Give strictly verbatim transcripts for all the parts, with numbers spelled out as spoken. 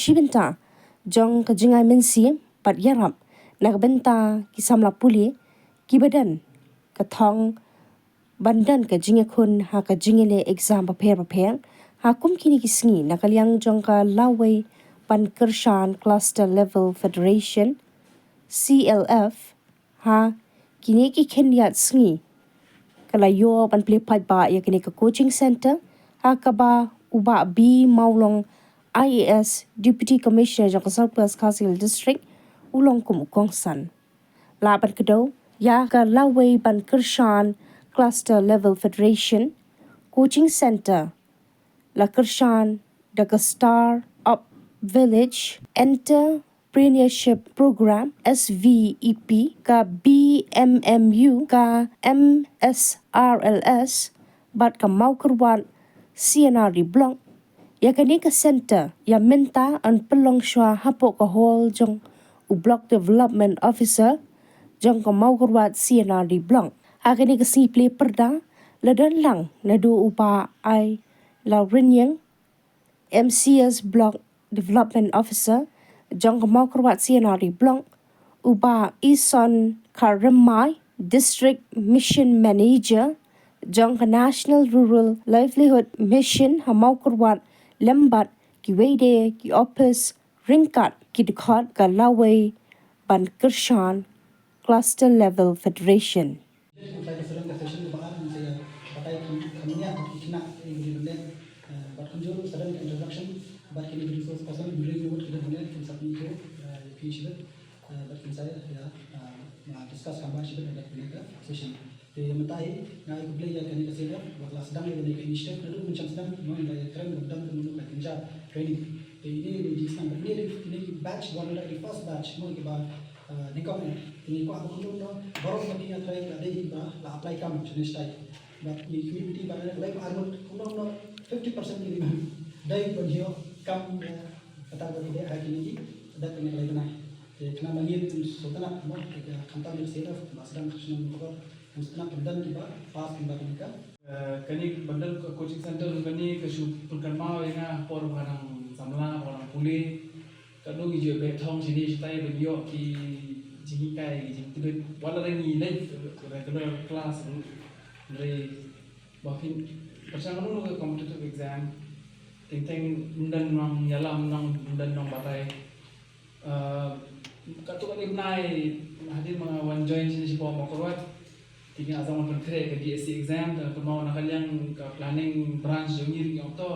Shi bynta jong ka jingai mynsiem bad ïarap na ka bynta ki samla pule kiba don ka thong ban don ka jingïakhun ha ka jingïaleh exam bapher bapher ha kum kine ki sngi na ka liang jong ka Lawei Ban Kyrshan Cluster Level Federation, C L F, ha kine ki khyndiat sngi. Ka la ïoh ban plie paidbah ïa kane ka coaching center ha kaba u Bah B Mawlong, I A S, Deputy Commissioner jong ka South West Khasi Hills District, u long kum u kongsan. Lah ban kdew ïa ka Lawei Ban Kyrshan Cluster Level Federation Coaching Center la kyrshan da ka Star Up Village Entrepreneurship Program, S V E P, ka B M M U, ka M S R L S bad ka Mawkyrwat C and R D Block. Ïa kane ka center ïa mynta yn pynlong shuwa hapoh ka hall jong u Block Development Officer jong ka Mawkyrwat C and R D Block. Ha kane ka sngi plie pyrda la don lang naduh u Bah Ailawrynïeng, M C S Block Development Officer jong ka Mawkyrwat C and R D Block, u Bah Ison Kharrymmai, District Mission Manager jong ka National Rural Livelihood Mission ha Mawkyrwat, lem bad kiwei de ki ophis ryngkat ki dkhot ka Lawei Ban Kyrshan Cluster Level Federation. Ngi sa ïa sdang ka session kaba ar, ngi sa ïa batai kham, kham ïa ki khynnah ki ba dei ban leh, eh, bad kumjuh sa don ka introduction bad kine ki resource person, hynriew ngut ki dei ban leh, kin sa pyni ki, eh, ïa phi shibit, eh, bad kin sa ïa, eh, ma discuss kham bha shibit ha kane ka session. Te mynta hi nga ai khublei ïa kane ka session ba la sdang ïa kane ka initiative naduh mynshem snem, mo, ïa kren ba dang kumno ka kynja training. Te ine i jingsneng ba ine i, ine i batch ba, ine i first batch, mo, kiba, eh, nyngkong eh. Te ngi kwah ba kumno baroh kane nga trai ka dei ba la apply kam shane shatai. Bad ngi kyrpad ba lei ba arngut kumno kumno fifty percent ki dei ban ïoh kam, eh, kata ba ki dei ha kine ki, da kane ka lei bnai. Te khnang ba ngin sngewtynnat mo, te ka khamtam ïa ka C L F ba sdang ka shnong Mawkyrwat, ngin sngewtynnat ban don kiba pass kiba kane ka. Eh, kane ban don ka coaching center kane ka shu pynkynmaw ïa nga por ba nga dang samla, ba nga dang pule. Ka dei ngi ju beh thong shane shatai ban ïoh ki jinghikai, ki jingtbit. Wat la dang ngi leit regular class, hynrei ba phin pyrshang kano kano ka competitive exam, teng teng ym don nongïalam, nong, ym don nongbatai. Ah, katto katne bnai hadien ba nga wan join shane shapoh Mawkyrwat, te nga la sdang ban pynkhreh ka D S C exam, te kumno na ka liang ka planning branch jong ngi ruh ki ong to,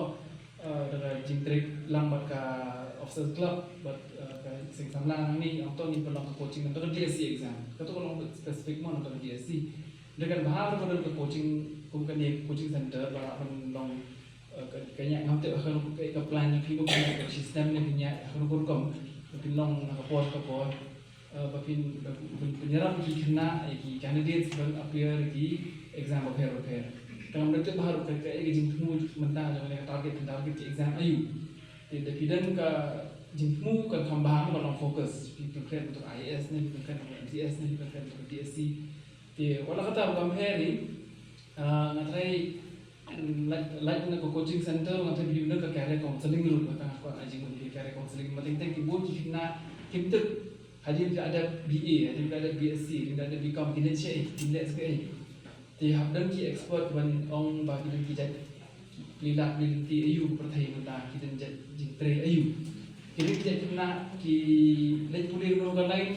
ah, da ka jingtrei lang bad ka Officers Club bad, ah, ka Seng Samla nangne, ki ong to ngin pynlong ka coaching na ka D S C exam. Katto ka long bit specific mo na ka D S C. Hynrei kan bha ruh ba don ka coaching, kum kane coaching center ba lah ban long, eh, ka, ka ñiah, ngam tip ha kano ka, ka plan jong phi, ba phin ñiah ka shi snem ne phin ñiah ha kano ka rukom, ba phin long na ka por ka por, eh, ba phin, ba phin, phin ïarap ïa ki khynnah, ïa ki candidates ban appear ïa ki exam bapher bapher. Te ngam da tip bha ruh ka, ka, ka jingthmu mynta jong kane ka target, phin target ki exam aïu. Te da phi don ka jingthmu kan kham bha, kan long focus. Phi, phi pynkhreh bynta I A S ne, phi pynkhreh bynta M C S ne, phi pynkhreh bynta D S C. Te wat la katta ruh kam pher hi, ah, nga trai, mm, lait, lait na ka coaching center, nga trai phi don ka career counseling ruh, kata nga kwah ai jingmut ïa ka career counseling. Ba teng teng ki bun ki khynnah kim tip, hadien ba la dep B A, hadien ba la dep B S C, hadien ba la dep B Com, kin leh shaei, kin leh shaei. Te hap don ki expert ban ong ba ki don ki jait plie lad plie lynti aïu ha pyrthei mynta, ki don jait jingtrei aïu. Ki don ki jait khynnah ki leit pule ruh ka line,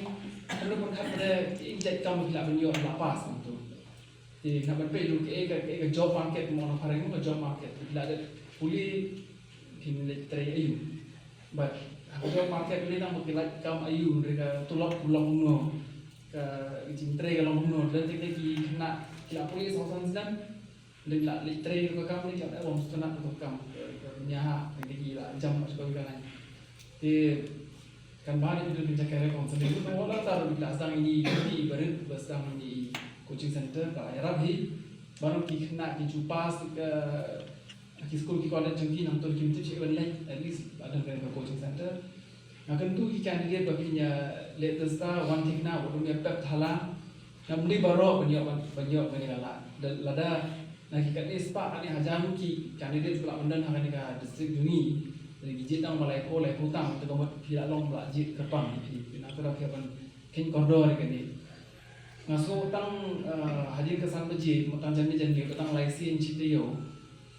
hynrei pyrkhat ba dei ki jait kam ki lah ban ïoh, lah pass kumto. Te hap ban peit ruh kaei ka, kaei ka job market, mo, na phareng ka job market. Ki lah dep pule, kin leit trei aïu. Bad ha ka job market lei tang ba ki lait kam aïu, hynrei ka tulop ka long kumno, ka jingtrei ka long kumno. Lada ki khynnah ki la pule saw san snem, lada ki la leit trei ruh ka kam, lada ki la dep, ym sngewtynnat ruh ka kam, ka, ka bniah, lada ki la jam bad ka kam. Te kan bha ïa ki don ka career counseling. Wat la katta ruh ki la sdang ïa kine ki barit ba sdang ïa kine ki coaching center, ka la ïarap hi. Baroh ki khynnah ki ju pass ka ki skul ki college jong ki, nangta kim tip shaei ban leit, at least ba don ka coaching center. Nga kyntu ki candidate ba kin ïa leh test, wan thikna, wat ym ïa pep thala. Ngam dei baroh ban ïoh, ban, ban ïoh kane ka lad. Da, lada na ki katne spah, katne hajar ki candidate ba lah ban don ha kane ka district jong ngi. Lada ki jied tang ba laiphew, laiphew tam, te ka mut phi la long ba la jied kyrpang ïa phi. Phi nang kyrpad phi ban kheiñ kordor ïa kane. Nga sngew tang, eh, hadien ka san baje, mo tang janmiet janmiet, ka tang lai sien shi taïew.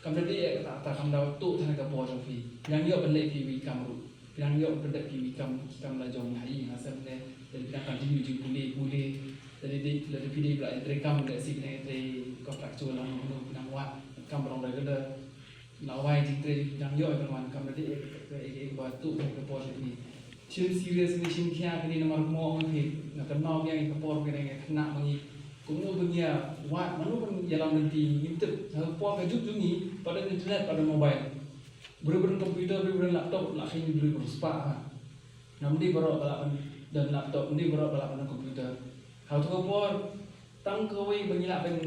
Kam da dei ïa kata, kata kam da tuh tang ka bor jong phi. Phi nang ïoh ban leh phi wi kam ruh. Phi nang ïoh ban pyndep phi wi kam, ki kam la jong ha ïing ha sem ne. Lada phi nang continue jingpule, pule. Lada dei, lada phi dei ba la trei kam, lada sih phi nang trei contractual lang, phi nang wad kam ba long regular. Lawei jingtrei dang ïoh ban wan kam da dei ka ba tu ka por ni. Shim serious ni, shim khia kane namar mo ngi phi na ka nau biang ka por kane nga kena mangi. Kumno ban ïa wad mano ban ïalam lynti ngim tip. Ha ka por ka juk jong ngi pat don internet, pat don mobile. Briew briew computer, briew briew laptop, la kheiñ briew briew spah ha. Ngam dei baroh ba la ban don laptop, ngam dei baroh ba la ban don computer. Ha tu ka por tang kawei ba ngi lah ban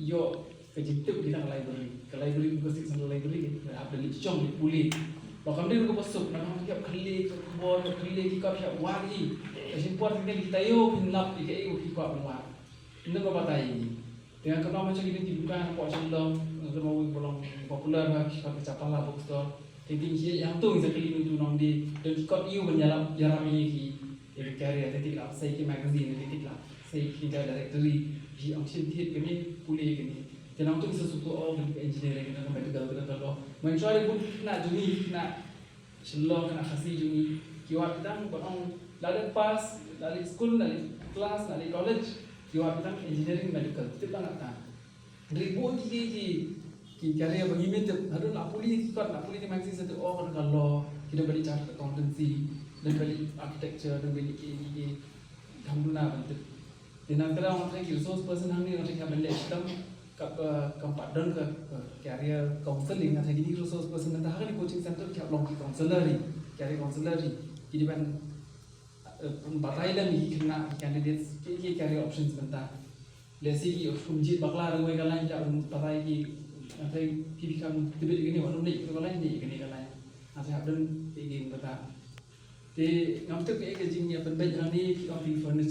ïoh ka jingtip ki dang library. Ka library, ka sik sang library, hap da leit shong leit pule. Ba kam dei ruh kaba suk, nang hap ïoh khlieh ka khubor, ïoh khlieh ki kot, ïoh wad ïa ki. Ka jingpot ki dang ki taïew phin lap ïa kaei ba ki kwah ban wad. Ynda ba batai ïa ngi. Te nga kynmaw ma jong ki dang ki dukan hapoh Shillong, nga kynmaw ba long popular ba ki kot ka Chapala Bookstore. Te ki ïa yang tu ngi sa kylli ngi tu nong dei don ki kot ïa u ban ïalap ïarap ïa ki. Ïa ka career, te ki la sei ki magazine, te ki la sei ki ka directory, ki ong shim thied kane, pule kane. Te nang tu ki sa suk tu, oh, ka engineering, ka medical, ka law. Mynshwa dei bun khynnah jong ngi, khynnah Shillong, khynnah Khasi jong ngi, ki wad ki dang ban ong, la dep pass, la leit skul, la leit class, la leit college, ki wad ki dang engineering, medical, tip lang kata. Hynrei bun ki, ki, ki, ki career ba ngim tip. Haduh la pule ki kot, la pule ki magazine sa tip, oh, ka law, ki dang ba leit chartered accountancy, dang ba leit architecture, dang ba leit ki, ki, ki, kam duna ban tip. Te nang kynmaw nga tharai ki resource person hangne, nga tharai ki hap ban leh shitom, kaba, kam pat don ka, ka career counseling, nga tharai ki resource person, nangta ha kane coaching center ki hap long ki counselor hi, career counselor hi. Ki dei ban, eh, batai lem ïa ki khynnah, ki candidates, ki, ki career options mynta. Lehse ki kum jied bakla dang wei ka line, ki hap ban batai ki, nga tharai ki, ki kam tip ïa kane, wat nym leit ïa kane ka line, leit ïa kane ka line. Nga tharai hap don ïa ki mynta. Te ngam tip ïa ka jingïapynbeit hangne, ki ong phi furniture.